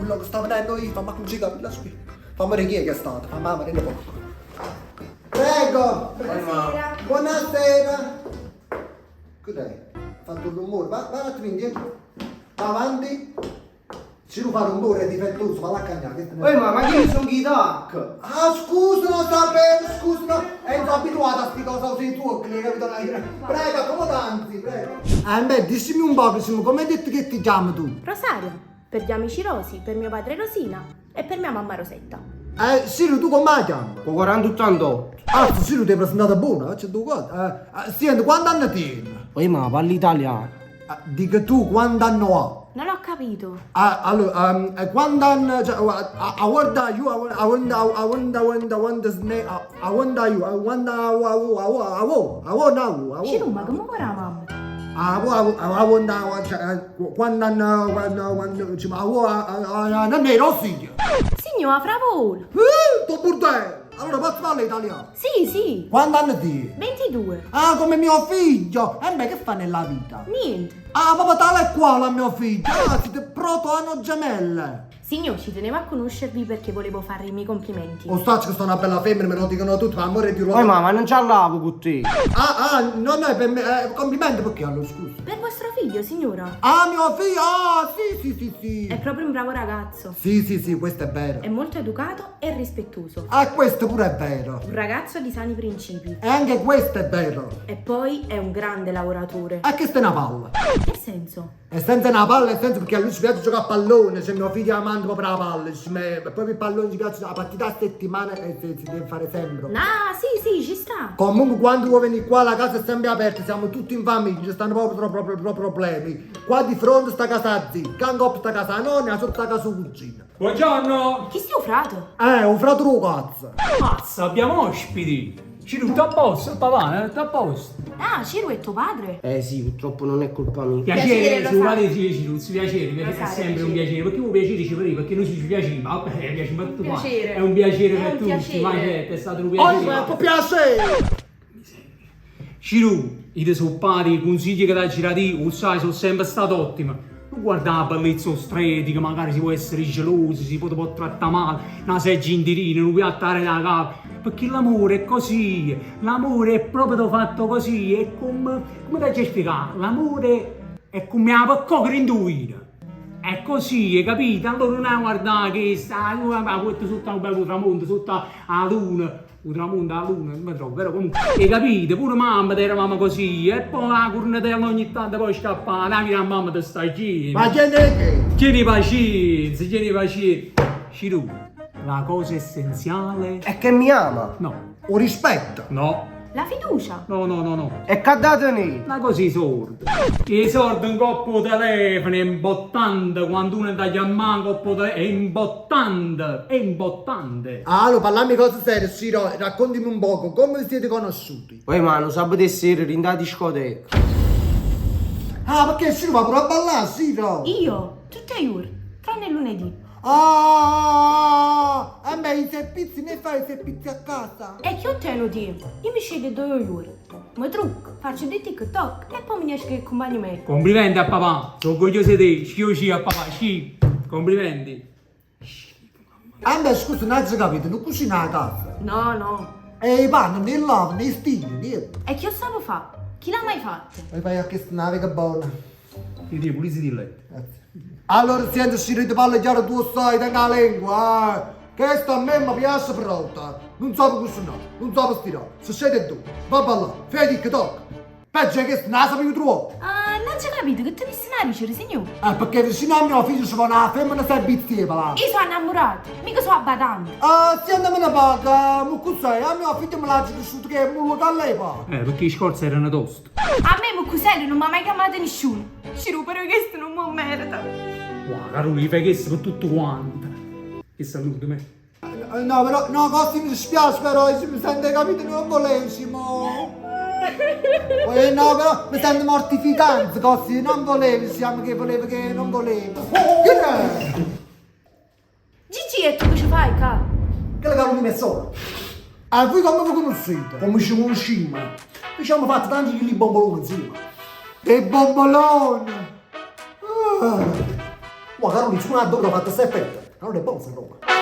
Quello che sta venendo io, fammi acconciare la spina. Fammi vedere chi è che è stato, fammi vedere un po'. Prego! Buonasera. Buonasera! Cos'è? Ha fatto un rumore, va, va un attimo indietro. Va avanti. Se non fa rumore è difettoso, va a cagnare. Oi ma, ma che sono i tac? Ah, scusa, non sapevo, scusa, no. E sono abituato a sti cose così tu, capito? Prego, accomodanti, prego. Eh, beh, dimmi un po', come hai detto che ti chiami tu? Rosaria, per gli amici Rosi, per mio padre Rosina e per mia mamma Rosetta. Eh, Ciro, tu come la chiami? Con 4088. Ah, Ciro ti hai presentato buona, c'è due cose. Eh, eh, senti, quanti anni tieni? Oi ma, parli italiano. Eh, dico tu, quanti anni ha? Non ho capito. Ah, allora, um, eh, quando anni, cioè, I, I wonder you, I wonder, I wonder, I wonder, I wonder, I wonder, I wonder you, I wonder, I wonder, I wonder, I wonder, I Ciro, ma come vuole la mamma? I I wonder, cioè, quando anni, quando, quando, cioè, I non è Rossiglio. Signora Fravola. Eh, to bordello. Allora posso parlare italiano? Sì, sì. Quando anni tieni? 22. Ah, come mio figlio! E beh, che fa nella vita? Niente. Ah, proprio tale e quale a mio figlio! Ah, siete proto-anno gemelle! Signor, ci tenevo a conoscervi perché volevo fare i miei complimenti. O saccio che sono una bella femmina, me lo dicono tutti, ma amore di Oi ma, ma non ci lavo con te. Ah, ah, non è per me, eh, complimenti perché allora, scusa. Per vostro figlio, signora. Ah, mio figlio, ah, sì, sì, sì, sì. È proprio un bravo ragazzo. Sì, sì, sì, questo è vero. È molto educato e rispettoso. Ah, questo pure è vero. Un ragazzo di sani principi. E anche questo è vero. E poi è un grande lavoratore. E questa è una palla. Che senso? E senza una palla, nel senso perché a lui ci piace giocare a pallone, se mio figlio amante proprio la palla, ci me- proprio il pallone ci piace la partita a settimana e si, si deve fare sempre. Ah, sì, sì, ci sta. Comunque quando vuoi venire qua la casa è sempre aperta, siamo tutti in famiglia, ci stanno proprio proprio, proprio problemi. Qua di fronte sta casa zia, cango sta casa nonna, sotto sta casa cugina. Buongiorno! Chi sei un frato? Un frato cazzo. Mazza, abbiamo ospiti! Ci tutto a posto, papà, eh, tutto a posto. Ah, Ciro è tuo padre? Eh sì, purtroppo non è colpa mia. Piacere, Piacere, su lo padre sì, Ciruzzi, piacere, piacere, è Rosario, sempre un piacere, perché un piacere ci vorrei, perché noi ci piaceva, vabbè, piace per tutti quanti. Piacere. È un piacere È per un tutti, piacere. ma certo, è stato un Oh, piacere. ma può piacere! Ciru, i sono padri, i consigli che ti ha girati, lo sai, sono sempre stato ottimo. Non guarda la bellezza ostetrica, magari si può essere gelosi, si può, può trattare male, una seggia in dirina, un piattare da capo. Perché l'amore è così, l'amore è proprio fatto così, è come, come ti spiegare? L'amore è come la peccocca in duina. È così, hai capito? Allora non è guardare che sta, ma questo sotto un bel tramonto, sotto la luna, un tramonto alla luna, non mi trovo, però comunque, hai capito? Pure mamma eravamo così, e poi la cornetella ogni tanto poi scappa, la mia mamma ti sta gira. Ma che è che? Tieni pazienza, tieni pazienza. Ciru, la cosa essenziale... È che mi ama. No, O rispetto. no, La fiducia. no, no, no, no. E che date ne? Ma così i soldi. I soldi in coppa telefono è imbottante, quando uno da chiamare in coppa telefono è imbottante, è imbottante. Allora, parlami cose serie, Ciro, raccontami un poco, come vi siete conosciuti? Oi ma, lo sabato e sera in da discoteca. Ah, perché Ciro va pure a ballare, Ciro! Io, tutte i giorni, tranne lunedì. Ah, e beh, i servizi ne fai i servizi a casa? E che ho tenuto tempo? Io mi scelgo due giorni. Mi trucco, faccio dei TikTok e poi mi esco con i compagni miei. Complimenti a papà, sono orgoglioso di te, scio sci a papà, sci, complimenti. Ah, beh, scusa, non ho capito, non cucina a casa. No, no. E i panni, né lavo, né stili, niente. E che io stavo fa? Chi l'ha mai fatto? Poi fai a questa nave che buona. Ti dico, pulizzi di letto. Grazie. Allora, senti, Ciro, ti parlo chiaro, tu sai, tenga la lingua, eh. Questa a me mi piace pronta. Non so cucinare, non so stirare. Se siete tu, va a ballare, fai TikTok. Peggio è che non la sapevi trovare. Ah, non c'ho capito che ti disse una ricere, signore. Perché vicino a mio figlio ci va una femmina servizieva là. Io sono innamorata, mica sono abbadante. Ah, sì, andiamo una paga, ma cos'è? A mio figlio me l'ha cresciuto che è mullo da lei pa. Perché i scorzi erano tosti. A me Muccusello non mi ha mai chiamato nessuno. Ciro, però questo non mi merita. Guarda, Carolina, fai questo per tutto quanto. Che saluto me. No, però, no, così mi dispiace però, se mi sente capito, non volessimo. No, però mi sento mortificante così, non volevo, siamo che volevo che non volevo. Che è? Gigi, e tu che ci fai qua? Che la Carolina è sola. Ah, voi come vi conoscete? Come ci conosciamo? Noi ci abbiamo fatto tanti di bomboloni insieme. Dei bomboloni! Ah. Ma Carolina, tu non ha fatto questa effetto. Allora è buona sta roba.